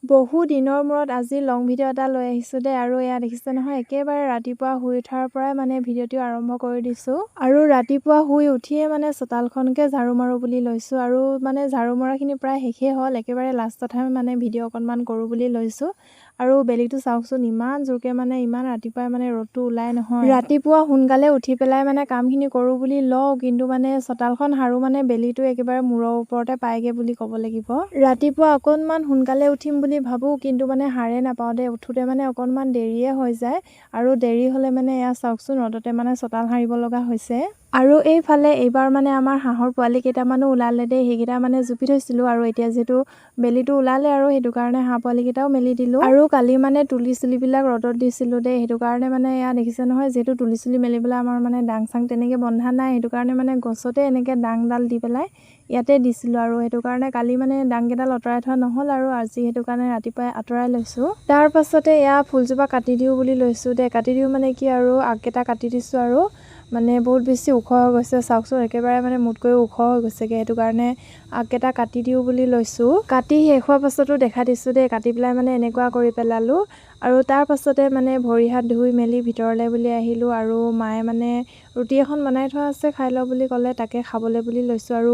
বহু দিনৰ মূৰত আজি লং ভিডিঅ' এটা লৈ আহিছোঁ দেই। আৰু এয়া দেখিছে নহয়, একেবাৰে ৰাতিপুৱা শুই উঠাৰ পৰাই মানে ভিডিঅ'টো আৰম্ভ কৰি দিছোঁ। আৰু ৰাতিপুৱা শুই উঠিয়ে মানে চোতালখনকে ঝাৰু মাৰোঁ বুলি লৈছোঁ। আৰু মানে ঝাৰু মৰাখিনি প্ৰায় শেষেই হ'ল, একেবাৰে লাষ্টতহে মানে ভিডিঅ' অকণমান কৰোঁ বুলি লৈছোঁ। আৰু বেলিটো চাওকচোন, ইমান জোৰকৈ মানে ইমান ৰাতিপুৱাই মানে ৰ'দটো ওলাই নহয়। ৰাতিপুৱা সোনকালে উঠি পেলাই মানে কামখিনি কৰোঁ বুলি লওঁ, কিন্তু মানে চোতালখন সাৰোঁ মানে বেলিটো একেবাৰে মূৰৰ ওপৰতে পায়গৈ বুলি ক'ব লাগিব। ৰাতিপুৱা অকণমান সোনকালে উঠিম বুলি ভাবোঁ, কিন্তু মানে সাৰে নাপাওঁ দেই, উঠোঁতে মানে অকণমান দেৰিয়ে হৈ যায়। আৰু দেৰি হ'লে মানে এয়া চাওকচোন, ৰ'দতে মানে চোতাল সাৰিব লগা হৈছে। আৰু এইফালে এইবাৰ মানে আমাৰ হাঁহৰ পোৱালি কেইটামানো ওলালে দেই, সেইকেইটা মানে জুপি থৈছিলোঁ। আৰু এতিয়া যিহেতু বেলিটো ওলালে আৰু সেইটো কাৰণে হাঁহ পোৱালিকেইটাও মেলি দিলোঁ। আৰু কালি মানে তুলি চুলিবিলাক ৰ'দত দিছিলোঁ দেই, সেইটো কাৰণে মানে এয়া দেখিছে নহয়, যিহেতু তুলি চুলি মেলিবলৈ আমাৰ মানে ডাং চাং তেনেকৈ বন্ধা নাই, সেইটো কাৰণে মানে গছতে এনেকৈ ডাংডাল দি পেলাই ইয়াতে দিছিলোঁ। আৰু সেইটো কাৰণে কালি মানে ডাংকেইডাল আঁতৰাই থোৱা নহ'ল, আৰু আজি সেইটো কাৰণে ৰাতিপুৱাই আঁতৰাই লৈছোঁ। তাৰ পাছতে এয়া ফুলজোপা কাটি দিওঁ বুলি লৈছোঁ দেই। কাটি দিওঁ মানে কি আৰু আগকেইটা কাটি দিছোঁ, আৰু মানে বহুত বেছি ওখ হৈ গৈছে চাওকচোন, একেবাৰে মানে মোতকৈও ওখ হৈ গৈছেগৈ, সেইটো কাৰণে আগকেইটা কাটি দিওঁ বুলি লৈছোঁ। কাটি শেষ হোৱাৰ পাছতো দেখাই দিছোঁ দেই, কাটি পেলাই মানে এনেকুৱা কৰি পেলালোঁ। আৰু তাৰ পাছতে মানে ভৰি হাত ধুই মেলি ভিতৰলৈ বুলি আহিলোঁ। আৰু মায়ে মানে ৰুটি এখন বনাই থোৱা আছে, খাই লওঁ বুলি ক'লে, তাকে খাবলৈ বুলি লৈছোঁ আৰু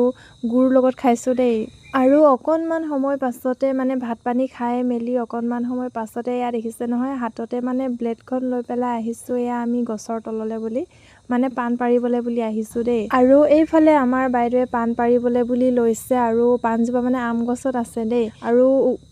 গুৰ লগত খাইছোঁ দেই। আৰু অকণমান সময় পাছতে মানে ভাত পানী খাই মেলি অকণমান সময় পাছতে এয়া দেখিছে নহয়, হাততে মানে ব্লেডখন লৈ পেলাই আহিছোঁ এয়া আমি গছৰ তললৈ বুলি, মানে পাণ পাৰিবলৈ বুলি আহিছোঁ দেই। আৰু এইফালে আমাৰ বাইদেৱে পাণ পাৰিবলৈ বুলি লৈছে। আৰু পাণজোপা মানে আম গছত আছে দেই। আৰু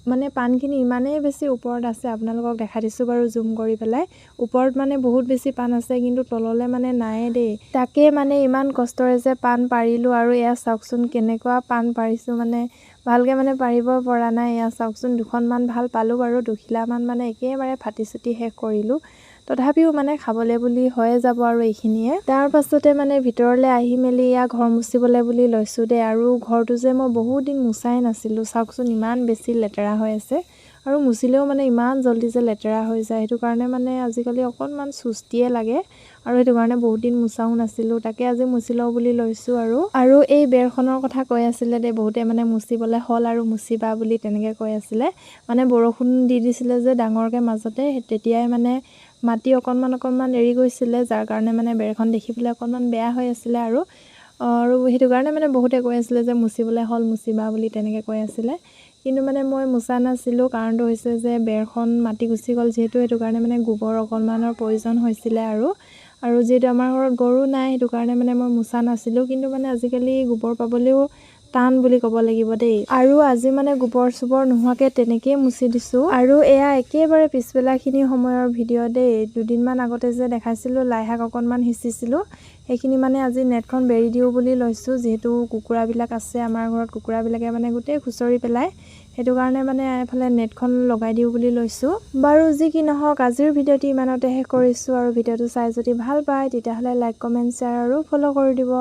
মানে পাণখিনি ইমানেই বেছি ওপৰত আছে, আপোনালোকক দেখাই দিছোঁ বাৰু জুম কৰি পেলাই। ওপৰত মানে বহুত বেছি পাণ আছে, কিন্তু তললৈ মানে নায়ে দেই। তাকে মানে ইমান কষ্টৰে যে পাণ পাৰিলোঁ। আৰু এয়া চাওকচোন কেনেকুৱা পাণ পাৰিছোঁ, মানে ভালকৈ মানে পাৰিব পৰা নাই। এয়া চাওকচোন, দুখনমান ভাল পালোঁ বাৰু, দুখিলামান মানে একেবাৰে ফাটি চুটি শেষ কৰিলোঁ, তথাপিও মানে খাবলৈ বুলি হৈয়ে যাব আৰু এইখিনিয়ে। তাৰ পাছতে মানে ভিতৰলৈ আহি মেলি এয়া ঘৰ মুচিবলৈ বুলি লৈছোঁ দেই। আৰু ঘৰটো যে মই বহুত দিন মোচাই নাছিলোঁ, চাওকচোন ইমান বেছি লেতেৰা হৈ আছে। আৰু মুচিলেও মানে ইমান জল্দি যে লেতেৰা হৈ যায়, সেইটো কাৰণে মানে আজিকালি অকণমান চুস্তিয়ে লাগে। আৰু সেইটো কাৰণে বহুত দিন মোচাও নাছিলোঁ, তাকে আজি মুচি লওঁ বুলি লৈছোঁ। আৰু এই বেৰখনৰ কথা কৈ আছিলে দেই বহুতে, মানে মুচিবলৈ হ'ল আৰু মুচিবা বুলি তেনেকৈ কৈ আছিলে। মানে বৰষুণ দি দিছিলে যে ডাঙৰকৈ মাজতে, তেতিয়াই মানে মাটি অকণমান অকণমান এৰি গৈছিলে, যাৰ কাৰণে মানে বেৰখন দেখিবলৈ অকণমান বেয়া হৈ আছিলে। আৰু আৰু সেইটো কাৰণে মানে বহুতে কৈ আছিলে যে মুচিবলৈ হ'ল মুচিবা বুলি তেনেকৈ কৈ আছিলে, কিন্তু মানে মই মোচা নাছিলোঁ। কাৰণটো হৈছে যে বেৰখন মাটি গুচি গ'ল যিহেতু, সেইটো কাৰণে মানে গোবৰ অকণমানৰ প্ৰয়োজন হৈছিলে। আৰু আৰু যিহেতু আমাৰ ঘৰত গৰু নাই, সেইটো কাৰণে মানে মই মোচা নাছিলোঁ। কিন্তু মানে আজিকালি গোবৰ পাবলৈও টান বুলি ক'ব লাগিব দেই। আৰু আজি মানে গোবৰ চোবৰ নোহোৱাকৈ তেনেকৈয়ে মুচি দিছোঁ। আৰু এয়া একেবাৰে পিছবেলাখিনি সময়ৰ ভিডিঅ' দেই। দুদিনমান আগতে যে দেখাইছিলোঁ লাই শাক অকণমান সিঁচিছিলোঁ, সেইখিনি মানে আজি নেটখন বেৰি দিওঁ বুলি লৈছোঁ। যিহেতু কুকুৰাবিলাক আছে আমাৰ ঘৰত, কুকুৰাবিলাকে মানে গোটেই খুঁচৰি পেলায়, সেইটো কাৰণে মানে এইফালে নেটখন লগাই দিওঁ বুলি লৈছোঁ। বাৰু যি কি নহওক, আজিৰ ভিডিঅ'টি ইমানতে শেষ কৰিছোঁ। আৰু ভিডিঅ'টো চাই যদি ভাল পায় তেতিয়াহ'লে লাইক, কমেণ্ট, শ্বেয়াৰ আৰু ফ'ল' কৰি দিব।